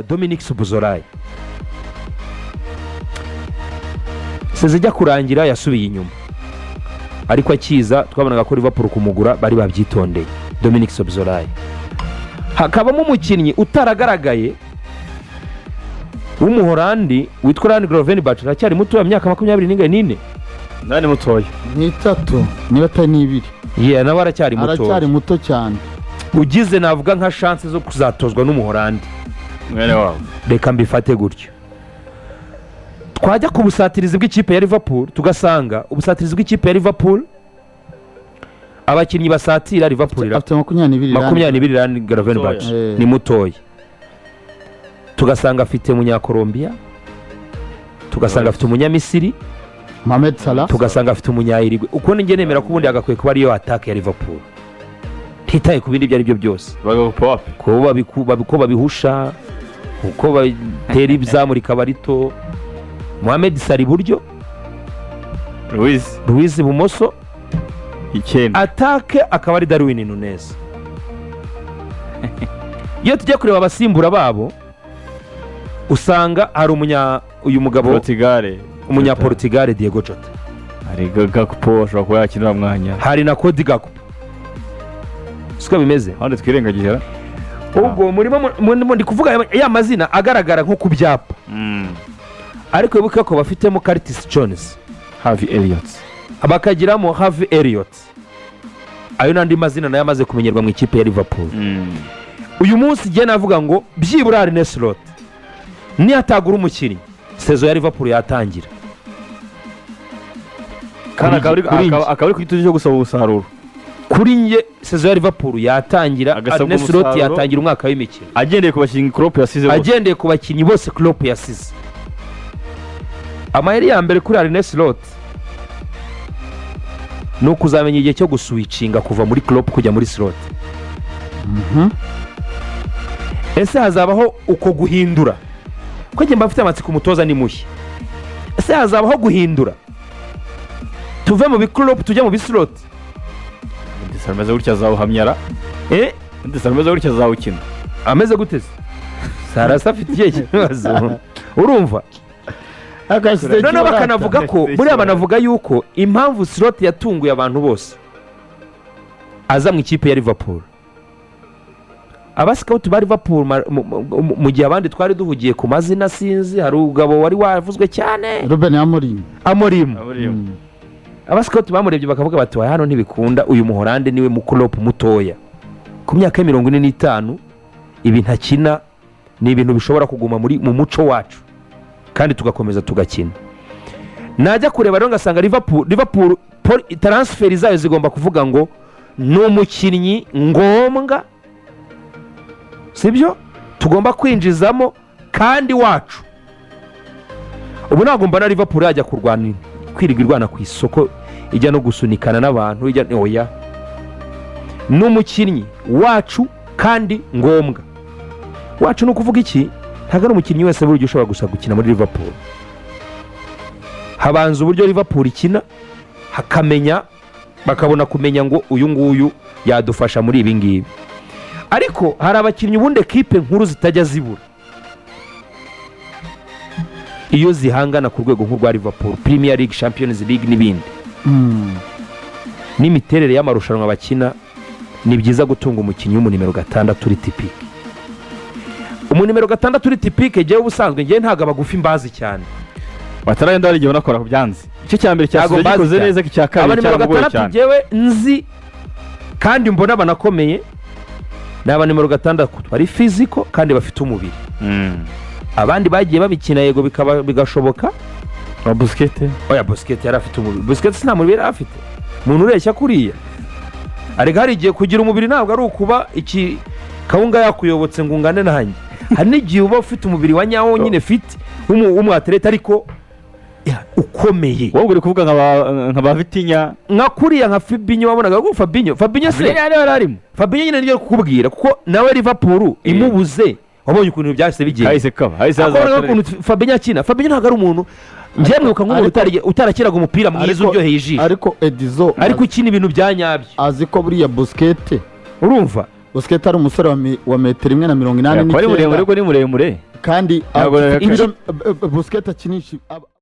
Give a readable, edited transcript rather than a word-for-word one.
Dominic Szoboszlai. Saison ijya kurangira yasubiye inyuma, ariko akiza twabonaga ko Liverpool kumugura bari babyitondeye. Dominic Szoboszlai. Hakabamo umukinnyi utaragaragaye w'umuhorandi witwa Ryan Gravenberch, aracyari muto, imyaka 24. Nani mutoya? Ni itatu niba atari n'ibiri. Yeah, nawe aracyari Aracyari mutoya. muto cyane. Ugize navuga nka chance zo kuzatozwa n'umuhorandi. Mwene wabo. Reka mbifate gutyo. Twajya ku busatirizi bw'ikipe ya Liverpool, tugasanga ubusatirizi bw'ikipe ya Liverpool, abakinnyi basatira Liverpool Afite 22. 22 Ryan Gravenberch. Mutoya. Ni mutoya. Tugasanga afite umunyakolombiya, tugasanga afite umunyamisiri, Mohamed Salah. Tugasanga afite umunyayirigwe. Uko njye nemera ko ubundi agakwiye kuba ariyo attaque ya Liverpool, ntitaye ku bindi ibyo ari byo byose. Bagakupa wapi? Ko ko babihusha, uko batera izamu rikaba rito. Mohamed Salah iburyo, Luis. Luis ibumoso, 9. Attaque akaba ari Darwin Nunez. Iyo tujya kureba abasimbura babo, usanga hari umunya uyu mugabo Portugal. umunyaportugal Diego Jota. Hari Gakpo, ashobora kuba yakinira mwanya. Hari na Cody Gakpo, siko bimeze? Hano twirengagije. Ubwo murimo ndi kuvuga ya mazina agaragara nko ku byapa, ariko wibuke ko bafitemo Curtis Jones, Harvey Elliott, bakagiramo Harvey Elliott. Ayo n'andi mazina nayo amaze kumenyerwa mu ikipe ya Liverpool. Uyu munsi igihe navuga ngo byibura Arne Slot niyatagura umukinnyi, saison ya Liverpool yatangira. Kandi akaba ari Kuri njye. akaba ari ku gitutu cyo gusaba umusaruro. Kuri njye saison ya Liverpool yatangira, Agasabwa Arne Slot umusaruro. yatangira umwaka w'imikino agendeye ku bakinnyi Klopp yasize bose. Agendeye ku bakinnyi bose Klopp yasize. Amayeri ya mbere kuri Arne Slot ni ukuzamenya igihe cyo guswitchinga kuva muri Klopp kujya muri Slot. Ese hazabaho uko guhindura? Ko njye mba mfite amatsiko, umutoza ni mushya, ese hazabaho guhindura tuve mu bi Klopp tujya mu bi Slot? Ndetse ameze gutya azawuhamyara. Eh? Ndetse ameze gutya azawukina. Ameze gute se? Sarasa afite ikihe kibazo? Urumva, noneho bakanavuga ko buriya banavuga yuko impamvu Slot yatunguye abantu bose aza mu ikipe ya Liverpool, aba scout ba Liverpool mu gihe abandi twari duhugiye ku mazina, sinzi, hari umugabo wari wavuzwe cyane, Ruben Amorim. Amorim. Aba scout bamurebye bakavuga bati: "Wayi, hano ntibikunda, uyu muhorande niwe mu Klopp mutoya." Ku myaka ya 45, ibintu akina ni ibintu bishobora kuguma muri mu muco wacu kandi tugakomeza tugakina. Najya kureba rero ngasanga Liverpool transfer zayo zigomba kuvuga ngo ni umukinnyi ngombwa, sibyo, tugomba kwinjizamo kandi wacu. Ubu ntabwo mbona Liverpool yajya kurwana, kwirirwa irwana ku isoko, ijya no gusunikana n'abantu ijya. Oya, ni umukinnyi wacu kandi ngombwa wacu. Ni ukuvuga iki? Ntabwo ari umukinnyi wese burya ushobora gusa gukina muri Liverpool. Habanza uburyo Liverpool ikina, hakamenya, bakabona kumenya ngo uyu nguyu yadufasha muri ibi ngibi. Ariko hari abakinnyi ubundi ekipe nkuru zitajya zibura iyo zihangana ku rwego nk'urwa Liverpool, Premier League, Champions League n'ibindi, n'imiterere y'amarushanwa bakina. Ni byiza gutunga umukinnyi w'umunimero 6 uri typique. Umunimero 6 uri typique, ngewe ubusanzwe ngewe ntabwo abagufi mbazi cyane. Bataragenda hari igihe unakora ku byanze. Igice cya mbere Ntabwo cyasize mbazi gikoze cyane. neza, icya Aba kabiri nimero cyaramugoye 6 cyane. ngewe nzi kandi mbona banakomeye ni aba nimero 6 bari physique kandi bafite umubiri. Abandi bagiye babikina, yego, bikaba bigashoboka. Wa Busquets. Oya, Busquets yari afite umubiri. Busquets nta mubiri yari afite, umuntu ureshya kuriya. Ariko hari igihe kugira umubiri ntabwo ari ukuba iki kawunga yakuyobotse ngo ungane nanjye. Hari n'igihe uba ufite umubiri wa nyawo nyine, fit w'umu athlète, ariko ya, ukomeye. Wowe uri kuvuga nka ba Vitinha. Nka kuriya, nka Fabinho, wabonaga ko Fabinho se Vitinha yari arimo. Fabinho nyine nibyo kukubwira, kuko nawe Liverpool imubuze, wabonye ukuntu byahise bigenda. Kahise kaba hahise haza Akabona ukuntu Fabinho akina. Fabinho ntabwo ari umuntu njye mwibuka nk'umuntu utarakinaga umupira mwiza uryoheye ijisho, Ariko Edizo, ariko ukina ibintu bya nyabyo. azi ko buriya Busquets Urumva, Busquets ari umusore wa metero imwe na mirongo inani Ko ari muremure n'icyenda ko ni muremure. Kandi Ntabwo ibiro Busquets akinisha.